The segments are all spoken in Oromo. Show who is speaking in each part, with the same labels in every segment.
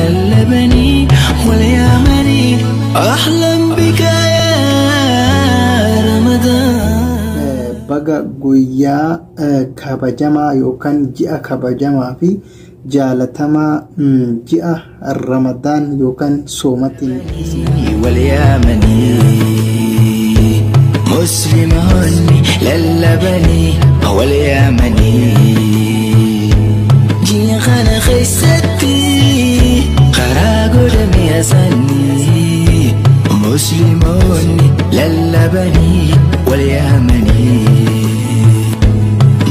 Speaker 1: للبني واليمني أحلم بك يا رمضان.
Speaker 2: Baga guyyaa kabajamaa yookaan ji'a kabajamaa fi jaalatamaa ji'a Ramadaan yookaan soomatiin
Speaker 1: واليمني مسلمون للبني واليمني جيخان خيستي قراغو دمي مسلمون للبني واليمني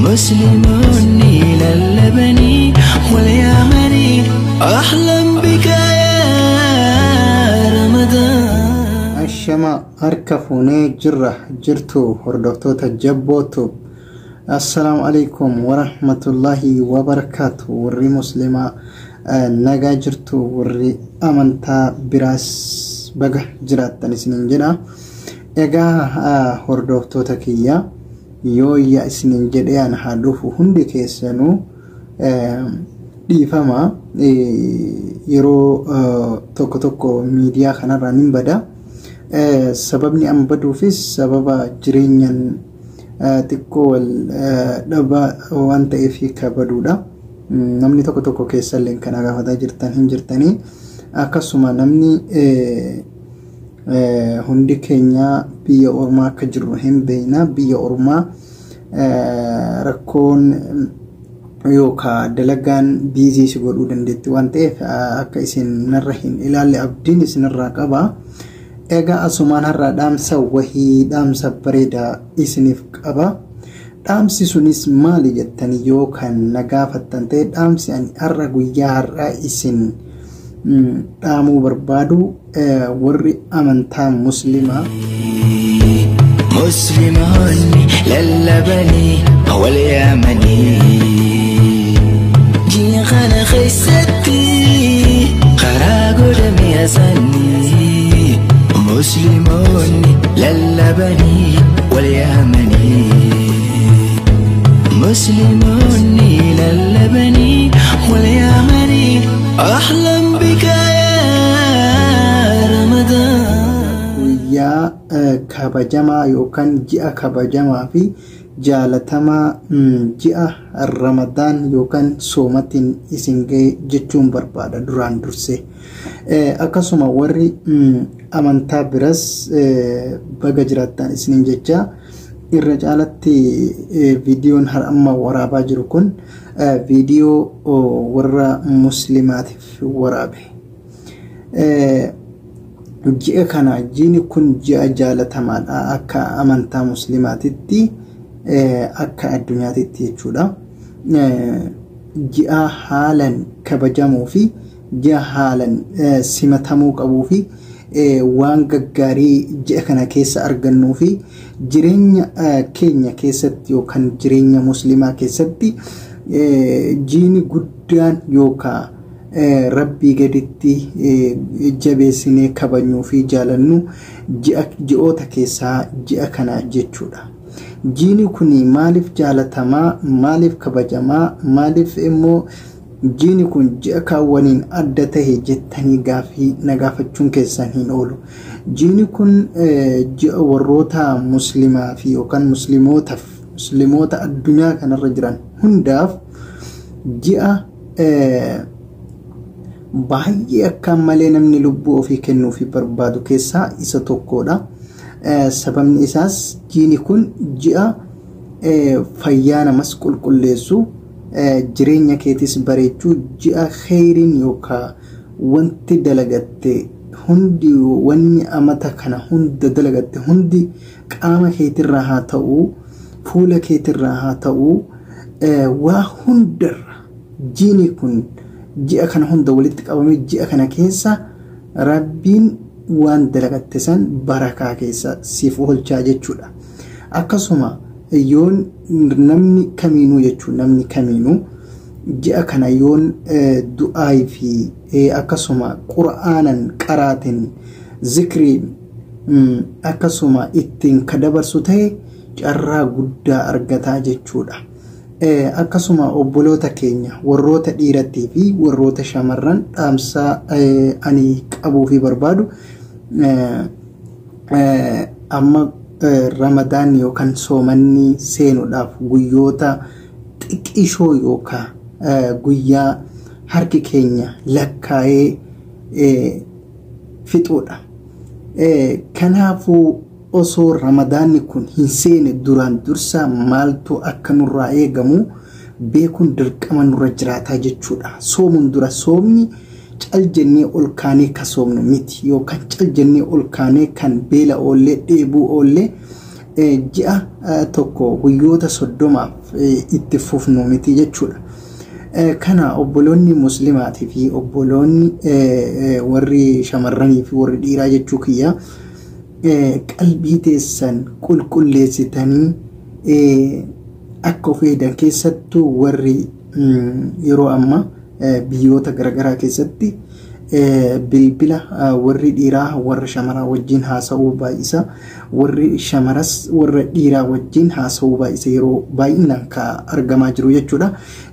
Speaker 1: مسلمون للبني واليمني أحلم بك يا رمضان.
Speaker 2: Ashama harka fuunee jirra jirtu hordoftoota Jabbootu. Assalaamu alaikum warahmatullaahi wabarakaatu. Warri muslimaa nagaa jirtu, warri amantaa biraas baga jiraattan isiniin jedha. Egaa hordoftoota kiyya, yooyya isiniin jedhee an haa dhufu. Hundi keessanuu dhiifama, yeroo tokko tokko miidiyaa kanarraa nin bada. Sababni an baduufis sababa jireenyan xiqqoo wal dhaba waan ta'eef kabaduudha. Namni tokko tokko keessallee kana gaafataa jirtan hin jirtanii. Akkasuma namni hundi keenya biyya ormaa akka jirru hin beekna. Biyya ormaa rakkoon yookaan dalagaan busy si godhuu dandeetti waan ta'eef akka isin narra hin ilaalle abdiin isinirraa qaba. Egaa asumaan har'a dhaamsa wahii, dhaamsa bareedaa isiniif qaba. Dhaamsi sunis maali jettanii yoo kan na gaafattan ta'e, dhaamsi ani har'a guyyaa har'aa isin dhaamuu barbaadu warri amantaa muslimaa.
Speaker 1: مسلمون للبني واليمني جيخان خيستي قراغو دمي مسلمون للبني واليمني مسلمون للبني واليمني أحلم بك يا رمضان.
Speaker 2: Guyyaa kabajamaa yookaan ji'a kabajamaa fi jaalatamaa ji'a Ramadaan yookaan soomatiin isin ga'e jechuun barbaada duraan dursee. Akkasuma warri amantaa biras baga jiraattan isiniin jecha. Irra caalatti viidiyoon har amma waraabaa jiru kun viidiyoo warra muslimaatiif waraabe. Ji'a kana, jiini kun ji'a jaalatamaadha akka amantaa muslimaatitti, akka addunyaatitti jechuudha. Ji'a haalan kabajamuu fi ji'a haalan simatamuu qabuu fi waan gaggaarii ji'a kana keessa argannuu fi jireenya keenya keessatti yookaan jireenya muslimaa keessatti jiini guddaan yookaan rabbii gaditti jabeessinee kabajnuu fi jaalannu ji'oota keessaa ji'a kana jechuudha. Jiini kun maaliif jaalatamaa, maaliif kabajamaa, maaliif immoo jiini kun ji'a kaawwaniin adda tahe jettanii gaafii na gaafachuun keessan hin oolu. Jiini kun ji'a warroota muslimaa fi yookaan muslimootaaf, musliimoota addunyaa kanarra jiran hundaaf ji'a baay'ee akkaan malee namni lubbuu ofii kennuufi barbaadu keessaa isa tokkodha. Sababni isaas jiini kun ji'a fayyaa namas qulqulleessu, jireenya keetis bareechuu, ji'a kheyriin yookaan wanti dalagatte hundi, wanni amata kana hunda dalagatte hundi qaama keetirraa haa ta'uu, fuula keetirraa haa ta'uu, waa hundarra jiini kun ji'a kana hunda walitti qabamee ji'a kana keessa rabbiin waan dalagatte san barakaa keessa siif oolchaa jechuudha. Akkasuma yoon namni kamiinuu jechuun namni kamiinuu ji'a kana yoon du'aayii fi akkasuma qura'aanan qaraatiin zikriin akkasuma ittiin ka dabarsu ta'e carraa guddaa argataa jechuudha. Akkasuma obboloota keenya warroota dhiirattii fi warroota shamarran dhaamsa ani qabuu fi barbaadu, amma Ramadaan yookaan soomanni seenuudhaaf guyyoota xiqqishoo yookaan guyyaa harki keenya lakkaa'ee fixuudha. Kanaafuu osoo Ramadaanni kun hin seene duraan dursa maaltu akka nurraa eegamu beekuun dirqama nurra jiraataa jechuudha. Soomuun dura, soomni cal jennee ol kaanee ka soomnu miti, yookaan cal jennee ol kaanee kan beela oollee, dheebuu oollee, ji'a tokko guyyoota 30f itti fufnu miti jechuudha. Kana obboloonni muslimaatii fi obboloonni warri shamarranii fi warri dhiiraa jechuu kiyya, qalbii teessan qulqulleessitanii akka of eegan, keessattuu warri yeroo amma biyyoota garaagaraa keessatti bilbila warri dhiiraa warra shamaraa wajjin haasa'uu baay'isa, warri shamaras warra dhiiraa wajjin haasa'uu baay'isa, yeroo baay'inaan ka argamaa jiru jechuudha.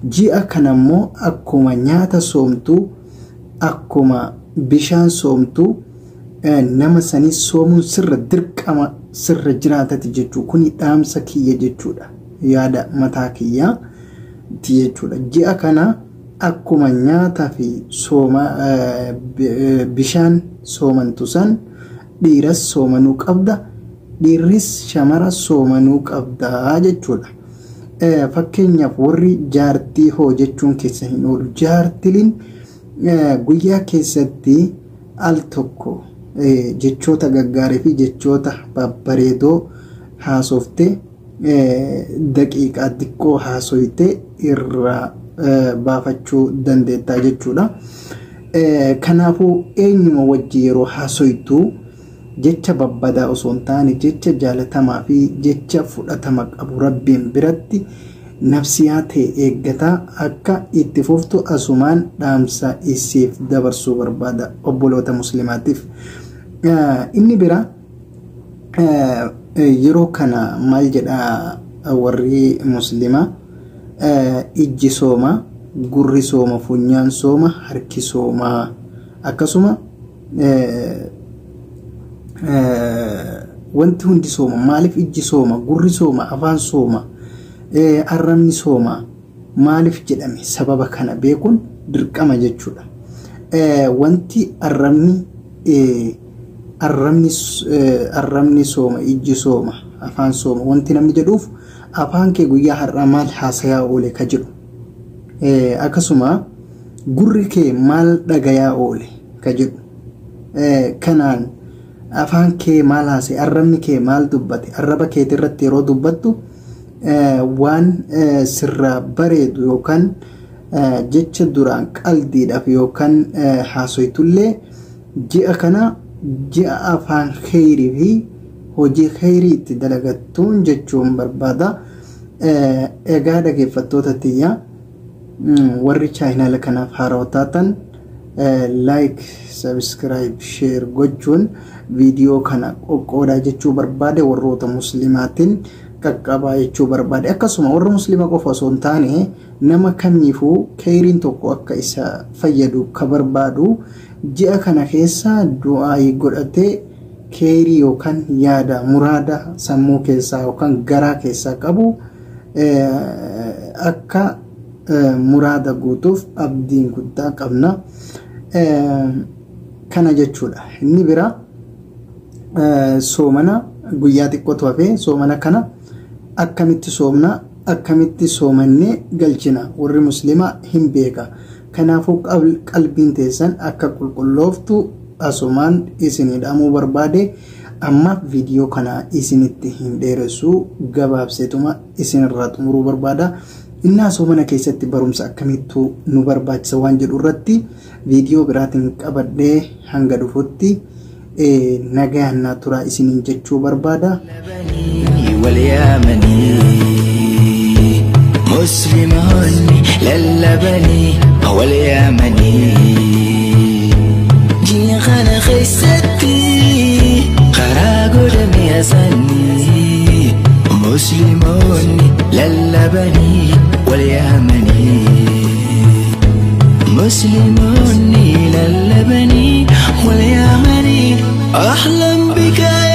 Speaker 2: Ji'a kana immoo akkuma nyaata soomtuu, akkuma bishaan soomtuu, nama sanii soomuun sirra dirqama sirra jiraatati jechuu. Kuni dhaamsa kiyya jechuudha, yaada mataa kiyyaati jechuudha. Ji'a kana akkuma nyaataa fi sooma bishaan soomantu san dhiiras soomanuu qabda, dhiirris shamara soomanuu qabda jechuudha. Fakkeenyaaf warri jaartii hoo jechuun keessa hin oolu. Jaartiliin guyyaa keessatti al tokko jechoota gaggaarii fi jechoota babbareedoo haasoftee, daqiiqaa xiqqoo haasoytee irraa baafachuu dandeettaa jechuudha. Kanaafuu eenyuma wajji yeroo haasoytu jecha babbadaa osoo hin taane jecha jaalatamaa fi jecha fudhatama qabu Rabbiin biratti nafsiyaa ta'e eeggataa akka itti fuftu asumaan dhaamsa isiif dabarsuu barbaada obboloota muslimaatiif. Inni bira yeroo kana maal jedha warri muslimaa? Ijji sooma, gurri sooma, funyaan sooma, harki sooma, akkasuma wanti hundi sooma. Maaliif ijji sooma, gurri sooma, afaan sooma, arrabni sooma maaliif jedhame? Sababa kana beekuun dirqama jechuudha. Wanti arrabni sooma, ijji sooma, afaan sooma wanti namni jedhuuf, afaan kee guyyaa har'aa maal haasayaa oole ka jedhu, akkasuma gurri kee maal dhagayaa oole ka jedhu, kanaan afaan kee maal haasa'e, arrabni kee maal dubbate, arraba keetii irratti yeroo dubbattu waan sirraa bareedu yookaan jecha duraan qaldiidhaaf yookaan haasoytullee, ji'a kana ji'a afaan kheyrii fi hojii kheyrii itti dalagattuun jechuun barbaada. Egaa dhaggeeffattoota tiyya, warri chaayinaala kanaaf haarawaa taatan like, subscribe, share gochuun viidiyoo kana qoqqoodaa jechuu barbaade, warroota muslimaatiin qaqqabaa jechuu barbaade. Akkasuma warra muslima qofa osoo hin taane nama kamiifuu kheyriin tokko akka isa fayyadu ka barbaadu ji'a kana keessa du'aa godhatee kheyrii yookaan yaada muraada sammuu keessaa yookaan garaa keessaa qabu akka muraada guutuuf abdiin guddaa qabna. Kana jechuudha. Inni bira soomana guyyaa xiqqootu hafee, soomana kana akkamitti soomna, akkamitti soomannee galchina, warri muslimaa hin beeka. Kanaafuu qalbiin teessan akka qulqullooftu asumaan isinii dhaamuu barbaade. Amma viidiyoo kana isinitti hin dheeressu, gabaabseetuma isinirraa xumuruu barbaada. Innaa soomana keessatti barumsa akkamittuu nu barbaachisa waan jedhu irratti viidiyoo biraatiin qabadhee hanga dhufutti nagayaan naa turaa isiniin jechuu barbaada.
Speaker 1: واليمني مسلمون للبني واليمني جيخان خيستي خراغو دمي سني مسلمون للبني. أحلم بك.